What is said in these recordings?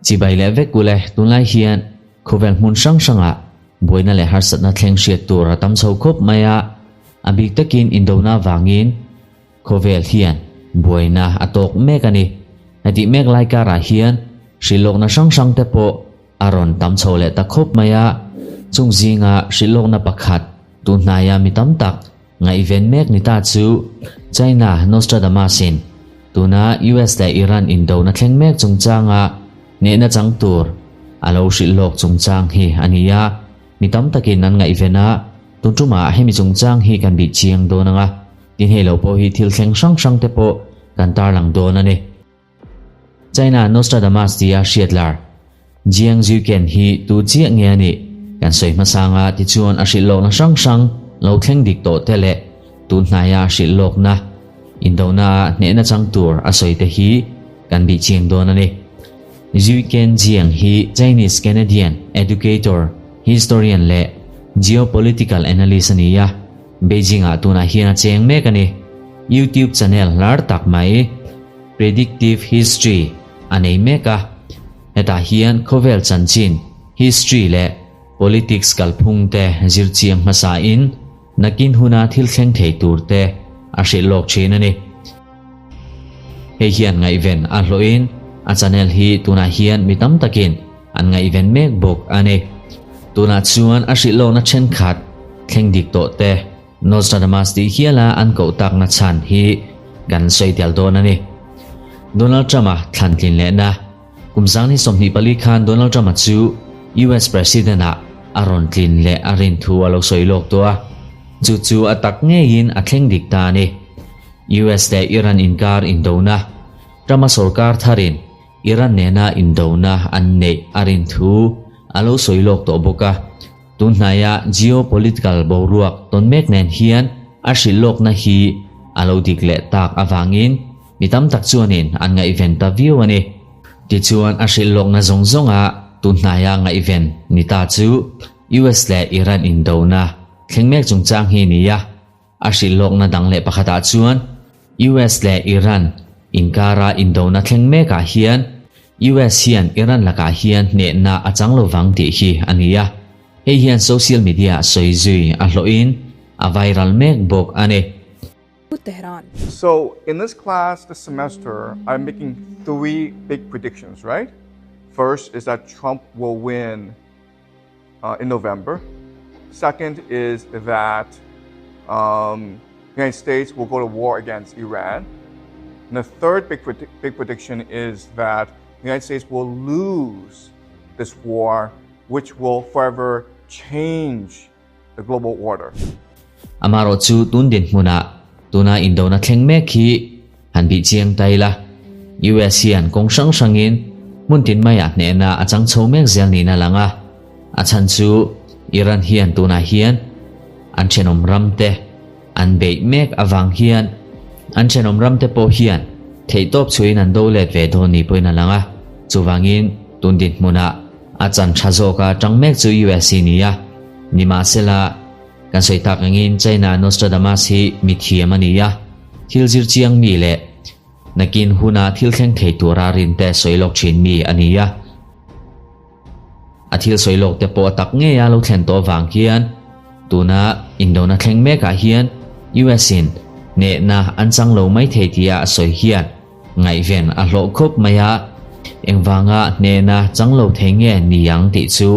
Chibai leh vek ule tunlai hian khawvel hmun hrang hrangah buaina leh harsatna thleng hriat tur a tam chho khawp mai a, a bik takin indona vangin khawvel hian buaina a tawk mek a ni. Hetih mek lai karah hian hrilhlawkna hrang hrang te pawh A rawn tam chho leh ta khawp mai a, chung zinga hrilhlawkna pakhat tun hnaia mi tam tak ngaihven mek ni ta chu China Nostradamus-in tuna US leh Iran indona thleng mek chungchanga hnehna chang tur a lo hrilhlawk chungchang hi a ni a, mi tam takin an ngaihven a, tun tumah hemi chungchang hi kan bih chiang dawn ang a, tin hei lo pawh hi thil thleng hrang hrang te pawh kan tarlang dawn a ni. China Nostradamus tia hriat lar Jiang Zuiken hi tu chiah nge a nih kan sawi hmasanga tichuan a hrilhlawkna hrang hrang lo thleng dik tawh te leh tun hnaia hrilhlawkna indona hnehna chang tur a sawi te hi kan bih chiang dawn a ni. Zuiken Jiang hi Chinese Canadian educator, historian leh geopolitical analyst a ni a. Beijing-ah tunah hian a cheng mek a ni. YouTube channel lar tak mai Predictive History a nei mek a, hetah hian khawvel chanchin, history leh politics kalphung te zir chiang hmasain nakin huna thil thleng thei tur te a hrilh lawk thin a ni. Hei hian ngaihven a hlawhin a channel hi tunah hian mi tam takin an ngaihven mek bawk a ni. Tunah chuan a hrilh lawkna thenkhat thleng dik tawh te Nostradamus tih hiala an koh takna chhan hi kan sawi tel dawn a ni. Donald Trump-a thlan tlin lehna Kum sang ni 24 khan Donald Trump-a chu US President-ah a rawn tlin leh a rin thu a lo sawi lawk tawh a, chu chu a tak ngeiin a thleng dik ta a ni. US leh Iran inkar indona, Trump-a sorkar tharin Iran nena indona an neih a rin thu a lo sawi lawk tawh bawk a. Tun hnaia geopolitical boruak tawn mek nen hian a hrilh lawkna hi a lo dik leh tak avangin mi tam tak chuanin an ngaihven ta viau a ni. Tichuan a hrilh lawkna zawng zawnga tun hnaia ngaihven ni ta chu US leh Iran indona thleng mek chungchang hi ni a. A hrilh lawkna dang leh pakhatah chuan US leh Iran inkara indona thleng mekah hian US hian Iran lakah hian hnehna a chang lo vang tih hi a ni a. Hei hian social media sawi zui a hlawhin a viral mek bawk a ni. Tehran. So in this class this semester I'm making three big predictions, right? First is that Trump will win uh, in November. Second is that um, the United States will go to war against Iran. And the third big, big prediction is that the United States will lose this war, which will forever change the global order. Amarawh chu tun dinhmunah tuna indona thleng mek hi han bih chiang ta ila, US hian kawng hrang hrangin hmun tin maiah hnehna a chang chho mek zel niin a lang a, a chhan chu Iran hian tunah hian an thenawm ram te an beih mek avang hian an thenawm ram te pawh hian theihtawp chhuiin an do let ve dawn ni pawhin a lang a, chuvangin tun dinhmunah A chan tha zawka tang mek chu US hi ni a, nimahsela kan sawi tak angin China Nostradamus hi mi thiam a ni a, thil zir chiang mi leh nakin huna thil thleng thei tura rinte sawi lawk thin mi a ni a. A thil sawi lawk te pawh a tak ngei a lo thlen tawh avang hian tuna indona thleng mekah hian US in hnehna an chang lo mai thei tia a sawi hian Ngaihven a hlawh khawp mai a, engvanga hnehna chang lo thei nge ni ang tih chu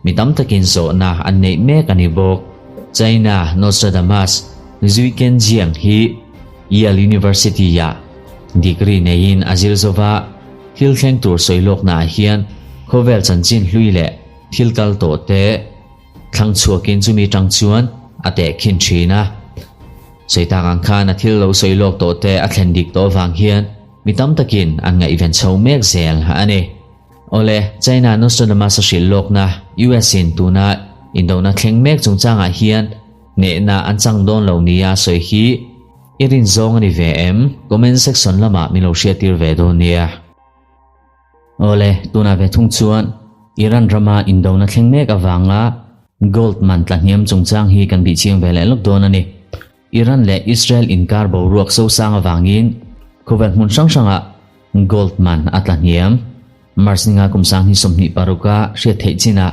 mi tam takin zawhna an neih mek a ni bawk. China Nostradamus Zui Kenjiang hi Yale University-ah degree neiin a zir zo va, thil thleng tur sawi lawknaah hian khawvel chanchin hlui leh thil kal tawh te thlang chhuakin chumi tang chuan a tehkhin thin a. Sawi tak ang khan a thil lo sawi lawk tawh te a thlen dik tawh vang hian mi tam takin an ngaihven chho mek zel a ni. Awle, China Nostradamus a hrilh lawkna US in tuna indona thleng mek chungchangah hian hnehna an chang dawn lo nia sawi hi i rin zawng a ni ve em? Comment section lamah min lo hriattir ve dawn nia. Awle, tunah ve thung chuan Iran rama indona thleng mek avanga gold man tla hniam chungchang hi kan bih chiang ve leh lawk dawn a ni. Iran leh Israel inkar boruak sosang avangin khawvel hmun hrang hrangah Gold man a tla hniam. March ninga kum 2026 a hriat theih chinah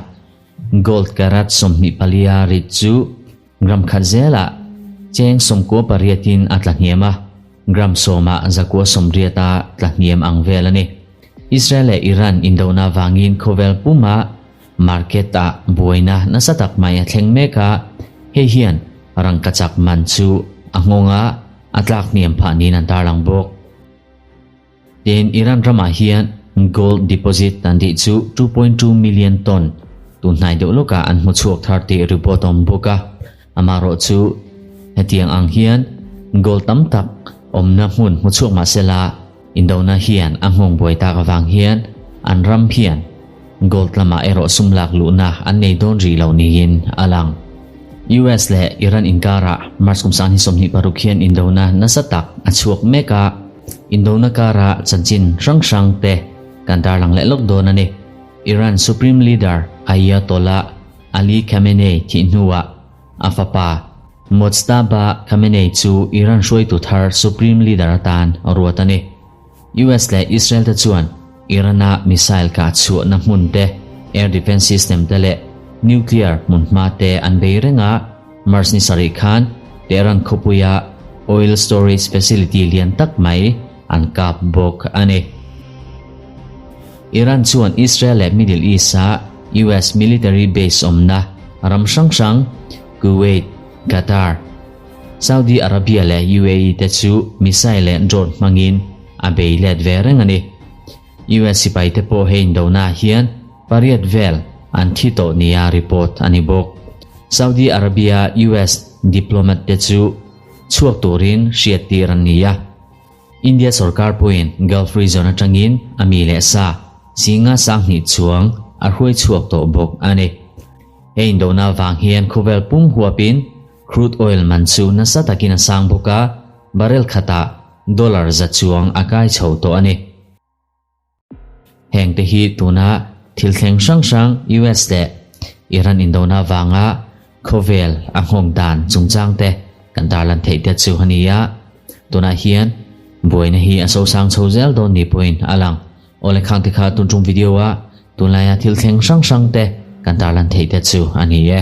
Gold carat 24 a rit chu gram khat zelah cheng 98 in a tla hniam a, gram 10 ah 180 a tla hniam ang vel a ni. Israel leh Iran indona vangin khawvel puma market ah buaina nasa tak mai a thleng mek a, hei hian rangkachak man chu a nghawng a, a tlak hniam phah niin an tarlang bawk. Tin, Iran ramah hian gold deposit an tih chu 2.2 million ton tun hnai deuh lawkah an hmu chhuak thar tih report a awm bawk a. Amaherawh chu hetiang ang hian gold tam tak awmna hmun hmu chhuak mah sela indona hian a nghawng buai tak avang hian an ram hian gold lamah erawh sum lak luhna an nei dawn rih lo niin a lang. US leh Iran inkarah March kum 2026 hian indona nasa tak a chhuak mek a. Indona kara chanchin hrang hrang te kan tarlang leh lawk dawn a ni. Iran Supreme Leader Ayatollah Ali Khamenei thih hnuah a fapa Mojtaba Khamenei chu Iran hruaitu thar Supreme Leader atan ruat a ni. US leh Israel te chuan Iran-a missile kah chhuahna hmun te, air defense system te leh nuclear hmunhma te an bei reng a. March ni sarih khan Tehran khawpuia oil storage facility lian tak mai an kap bawk a ni. Iran chuan Israel leh Middle East-a US military base awmna ram hrang hrang Kuwait, Qatar, Saudi Arabia leh UAE te chu missile leh drone hmangin a bei let ve reng a ni. US sipai te pawh hei indona hian pariat vel an thi tawh nia report a ni bawk. Saudi Arabia US diplomat te chu chhuak turin hriattir an ni a. India sorkar pawhin Gulf region atangin a mi leh sa zinga 2000 chuang a hruai chhuak tawh bawk a ni. Hei indona vang hian khawvel pum huapin crude oil man chu nasa takin a sang bawk a, barrel khatah dollar za chuang a kai chho tawh a ni. Heng te hi tuna thil thleng hrang hrang US leh Iran indona vanga khawvel a nghawng dan chungchang te kan tarlan theih te chu a ni a. Tunah hian buaina hi a sosang chho zel dawn ni pawhin a lang. Awle khang te kha tun tum video a tunlaia thil thleng hrang hrang te kan tarlan theih te chu a ni e.